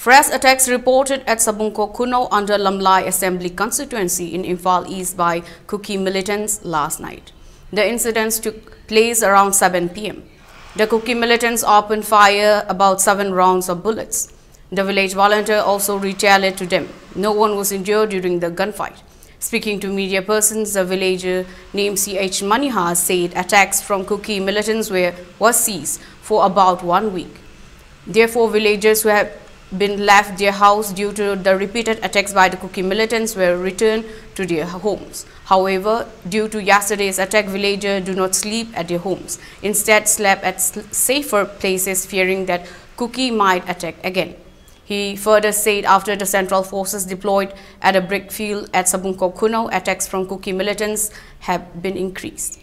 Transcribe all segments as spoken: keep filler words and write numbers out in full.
Press attacks reported at Sabungkok Khunou under Lamlai Assembly Constituency in Imphal East by Kuki militants last night. The incidents took place around seven p m. The Kuki militants opened fire about seven rounds of bullets. The village volunteer also retaliated to them. No one was injured during the gunfight. Speaking to media persons, the villager named C H Maniha said attacks from Kuki militants were, was ceased for about one week. Therefore, villagers who have been left their house due to the repeated attacks by the Kuki militants were returned to their homes. However, due to yesterday's attack, villagers do not sleep at their homes. Instead, slept at s- safer places, fearing that Kuki might attack again. He further said after the central forces deployed at a brick field at Sabungkok Khunou, attacks from Kuki militants have been increased.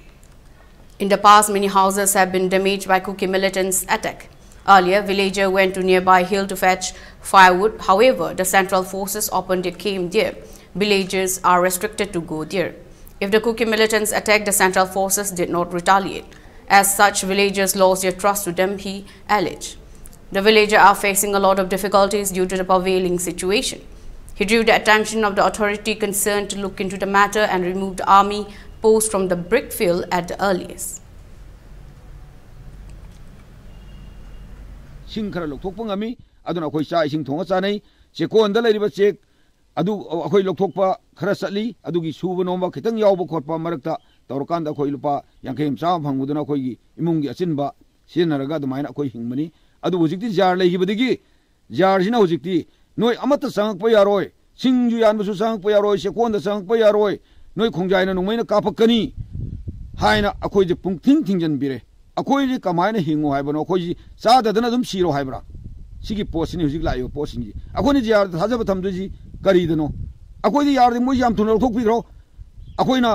In the past, many houses have been damaged by Kuki militants' attack. Earlier, villager went to nearby hill to fetch firewood. However, the central forces opened their camp there. Villagers are restricted to go there. If the Kuki militants attacked, the central forces did not retaliate. As such, villagers lost their trust to them, he alleged. The villagers are facing a lot of difficulties due to the prevailing situation. He drew the attention of the authority concerned to look into the matter and remove the army post from the brick field at the earliest. ꯁꯤꯡ ꯈꯔ ꯂꯧꯊꯣꯛꯄ ꯉꯝꯃꯤ꯫ ꯑꯗꯨꯅ ꯑꯩꯈꯣꯏ ꯆꯥꯛ ꯏꯁꯤꯡ ꯊꯣꯡꯉ ꯆꯥꯅꯩ꯫ ꯆꯦꯛꯀꯣꯟꯗ ꯂꯩꯔꯤꯕ ꯆꯦꯛ ꯑꯗꯨ ꯑꯩꯈꯣꯏ ꯂꯧꯊꯣꯛꯄ ꯈꯔ ꯆꯠꯂꯤ꯫ ꯑꯗꯨꯒꯤ ꯁꯨꯕ ꯅꯣꯝꯕ ꯈꯤꯇꯪ ꯌꯥꯎꯕ ꯈꯣꯠꯄ ꯃꯔꯛꯇ ꯇꯧꯔꯀꯥꯟꯗ ꯑꯩꯈꯣꯏ ꯂꯨꯄꯥ ꯌꯥꯡꯈꯩ ꯑꯃ ꯆꯥꯝꯃ ꯐꯪꯕꯗꯨꯅ ꯑꯩꯈꯣꯏꯒꯤ ꯏꯃꯨꯡꯒꯤ ꯑꯆꯤꯟꯕ ꯁꯤꯖꯤꯟꯅꯔꯒ ꯑꯗꯨꯃꯥꯏꯅ ꯑꯩꯈꯣꯏ ꯍꯤꯡꯕꯅꯤ꯫ ꯑꯗꯨꯕꯨ ꯍꯧꯖꯤꯛꯇꯤ ꯖꯥꯔ ꯂꯩꯈꯤꯕꯗꯒꯤ ꯖꯥꯔꯁꯤꯅ ꯍꯧꯖꯤꯛꯇꯤ ꯅꯣꯏ ꯑꯃꯠꯇ ꯆꯪꯉꯛꯄ ꯌꯥꯔꯣꯏ, ꯁꯤꯡꯁꯨ ꯌꯥꯟꯕꯁꯨ ꯆꯪꯉꯛꯄ ꯌꯥꯔꯣꯏ, ꯆꯦꯛꯀꯣꯟꯗ ꯆꯪꯉꯛꯄ ꯌꯥꯔꯣꯏ, ꯅꯣꯏ ꯈꯣꯡꯖꯥꯏꯅ ꯅꯣꯡꯃꯩꯅ ꯀꯥꯞꯄꯛꯀꯅꯤ ꯍꯥꯏꯅ ꯑꯩꯈꯣꯏꯁꯦ ꯄꯨꯡꯊꯤꯡ ꯊꯤꯡꯖꯤꯟꯕꯤꯔꯦ꯫ ꯑꯩꯈꯣꯏꯁꯦ ꯀꯃꯥꯏꯅ ꯍꯤꯡꯉꯣ ꯍꯥꯏꯕꯅꯣ? ꯑꯩꯈꯣꯏꯁꯤ ꯆꯥꯗꯗꯅ ꯑꯗꯨꯝ ꯁꯤꯔꯣ ꯍꯥꯏꯕ꯭ꯔꯥ? ꯁꯤꯒꯤ ꯄꯣꯠꯁꯤꯅꯤ ꯍꯧꯖꯤꯛ ꯂꯥꯛꯏꯕ ꯄꯣꯠꯁꯤꯡꯁꯤ꯫ ꯑꯩꯈꯣꯏꯅ ꯖꯥꯔꯗ ꯊꯥꯖꯕ ꯊꯝꯗꯣꯏꯁꯤ ꯀꯔꯤꯗꯅꯣ? ꯑꯩꯈꯣꯏꯗꯤ ꯌꯥꯔꯗꯤ ꯃꯣꯏꯁꯤ ꯌꯥꯝ ꯊꯨꯅ ꯂꯧꯊꯣꯛꯄꯤꯈ꯭ꯔꯣ꯫ ꯑꯩꯈꯣꯏꯅ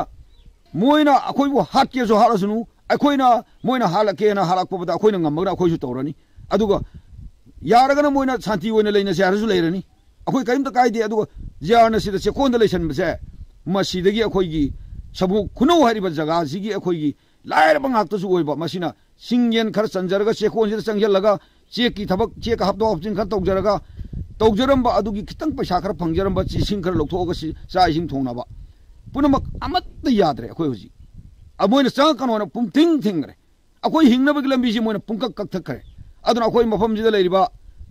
ꯃꯣꯏꯅ ꯑꯩꯈꯣꯏꯕꯨ ꯍꯥꯠꯀꯦꯁꯨ ꯍꯥꯠꯂꯁꯅꯨ, ꯑꯩꯈꯣꯏꯅ ꯃꯣꯏꯅ ꯍꯥꯠꯂꯛꯀꯦꯅ ꯍꯥꯠꯂꯛꯄꯗ ꯑꯩꯈꯣꯏꯅ ꯉꯝꯃꯒꯅ ꯑꯩꯈꯣꯏꯁꯨ ꯇꯧꯔꯅꯤ꯫ ꯑꯗꯨꯒ ꯌꯥꯔꯒꯅ ꯃꯣꯏꯅ ꯁꯥꯟꯇꯤ ꯑꯣꯏꯅ ꯂꯩꯅꯁꯦ ꯍꯥꯏꯔꯁꯨ ꯂꯩꯔꯅꯤ꯫ ꯑꯩꯈꯣꯏ ꯀꯔꯤꯝꯇ ꯀꯥꯏꯗꯦ꯫ ꯑꯗꯨꯒ ꯖꯤꯌꯥꯔꯅ ꯁꯤꯗ ꯆꯦꯛꯀꯣꯟꯗ ꯂꯩꯁꯟꯕꯁꯦ, ꯃꯁꯤꯗꯒꯤ ꯑꯩꯈꯣꯏꯒꯤ ꯁꯕꯨ ꯈꯨꯅꯧ ꯍꯥꯏꯔꯤꯕ ꯖꯒꯥꯁꯤꯒꯤ ꯑꯩꯈꯣꯏꯒꯤ ꯂꯥꯏꯔꯕ ꯉꯥꯛꯇꯁꯨ ꯑꯣꯏꯕ, ꯃꯁꯤꯅ ꯁꯤꯡ ꯌꯦꯟ ꯈꯔ ꯆꯟꯖꯔꯒ ꯆꯦꯛꯀꯣꯟꯁꯤꯗ ꯆꯪꯁꯤꯜꯂꯒ ꯆꯦꯛꯀꯤ ꯊꯕꯛ, ꯆꯦꯛꯀ ꯍꯥꯞꯇꯣꯛ ꯍꯥꯞꯆꯤꯟ ꯈꯔ ꯇꯧꯖꯔꯒ ꯇꯧꯖꯔꯝꯕ ꯑꯗꯨꯒꯤ ꯈꯤꯇꯪ ꯄꯩꯁꯥ ꯈꯔ ꯐꯪꯖꯔꯝꯕ ꯏꯁꯤꯡ ꯈꯔ ꯂꯧꯊꯣꯛꯑꯒ ꯁꯤ ꯆꯥꯛ ꯏꯁꯤꯡ ꯊꯣꯡꯅꯕ ꯄꯨꯝꯅꯃꯛ ꯑꯃꯠꯇ ꯌꯥꯗ꯭ꯔꯦ꯫ ꯑꯩꯈꯣꯏ ꯍꯧꯖꯤꯛ ꯑ, ꯃꯣꯏꯅ ꯆꯪꯉꯛꯀꯅꯣꯅ ꯄꯨꯝꯊꯤꯡ ꯊꯤꯡꯈ꯭ꯔꯦ꯫ ꯑꯩꯈꯣꯏ ꯍꯤꯡꯅꯕꯒꯤ ꯂꯝꯕꯤꯁꯤ ꯃꯣꯏꯅ ꯄꯨꯡꯀꯛ ꯀꯛꯊꯠꯈ꯭ꯔꯦ꯫ ꯑꯗꯨꯅ ꯑꯩꯈꯣꯏ ꯃꯐꯝꯁꯤꯗ ꯂꯩꯔꯤꯕ,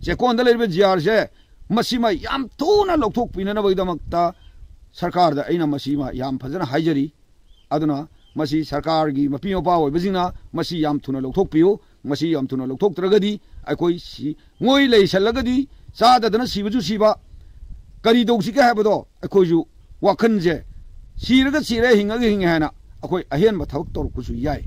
ꯆꯦꯛꯀꯣꯟꯗ ꯂꯩꯔꯤꯕ ꯖꯤ ꯑꯥꯔꯁꯦ ꯃꯁꯤꯃ ꯌꯥꯝ ꯊꯨꯅ ꯂꯧꯊꯣꯛꯄꯤꯅꯅꯕꯒꯤꯗꯃꯛꯇ ꯁꯔꯀꯥꯔꯗ ꯑꯩꯅ ꯃꯁꯤꯃ ꯌꯥꯝ ꯐꯖꯅ ꯍꯥꯏꯖꯔꯤ꯫ ꯑꯗꯨꯅ ꯃꯁꯤ ꯁꯔꯀꯥꯔꯒꯤ ꯃꯄꯤ ꯃꯄꯥ ꯑꯣꯏꯕꯁꯤꯡꯅ ꯃꯁꯤ ꯌꯥꯝ ꯊꯨꯅ ꯂꯧꯊꯣꯛꯄꯤꯌꯨ꯫ ꯃꯁꯤ ꯌꯥꯝ ꯊꯨꯅ ꯂꯧꯊꯣꯛꯇ꯭ꯔꯒꯗꯤ ꯑꯩꯈꯣꯏ ꯁꯤ, ꯃꯣꯏ ꯂꯩꯁꯜꯂꯒꯗꯤ ꯆꯥꯗꯗꯅ ꯁꯤꯕꯁꯨ ꯁꯤꯕ, ꯀꯔꯤ ꯇꯧꯁꯤꯒꯦ ꯍꯥꯏꯕꯗꯣ ꯑꯩꯈꯣꯏꯁꯨ ꯋꯥꯈꯜꯁꯦ, ꯁꯤꯔꯒ ꯁꯤꯔꯦ, ꯍꯤꯡꯉꯒ ꯍꯤꯡꯉꯦ ꯍꯥꯏꯅ ꯑꯩꯈꯣꯏ ꯑꯍꯦꯟꯕ ꯊꯕꯛ ꯇꯧꯔꯛꯄꯁꯨ ꯌꯥꯏ꯫